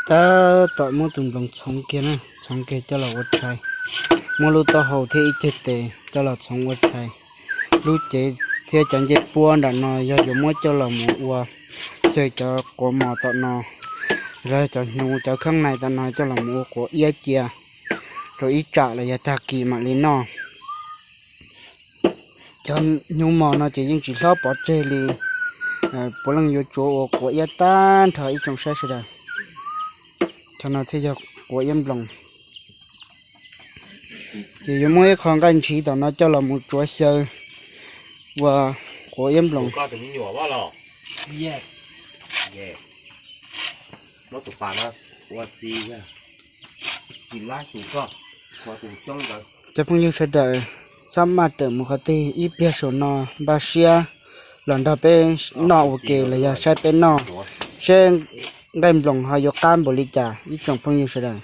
Tab tom muab tus nploos txhoov kiag na, txhoov kiag coj los ua tshais. Muab lub taub hau thiab ib ceg tes coj los txhoov ua tshais. Lub cev thiab cov ncej puab nram no yog yuav muab coj los mus ua xyaw cov quav mos tom no, los cov hnyuv cov kheeb nais tom no coj los mus ua quav iab cia rau ib tsam los yog tag kis mam li noj. Cov hnyuv mos no ces yeej tsis hlob pov tseg li, puav leej yuav tsuav ua quav iab tag nrho ib tsoom saib sawv daws. Cov no thiaj yog quav iab nploos. Ces yuav muab ib qho nqaij ntshiv tom no coj los mus tsuav xyaw ua quav iab nploos. Cov phooj ywg sawv daws, txhob maj rawm mus qhov twg, ib pliag saum no npaj siab los nrog peb noj ua ke los yog saib peb noj, seb nqaij nploos ho yuav qab npaum li cas ib tsoom phooj ywg sawv daws.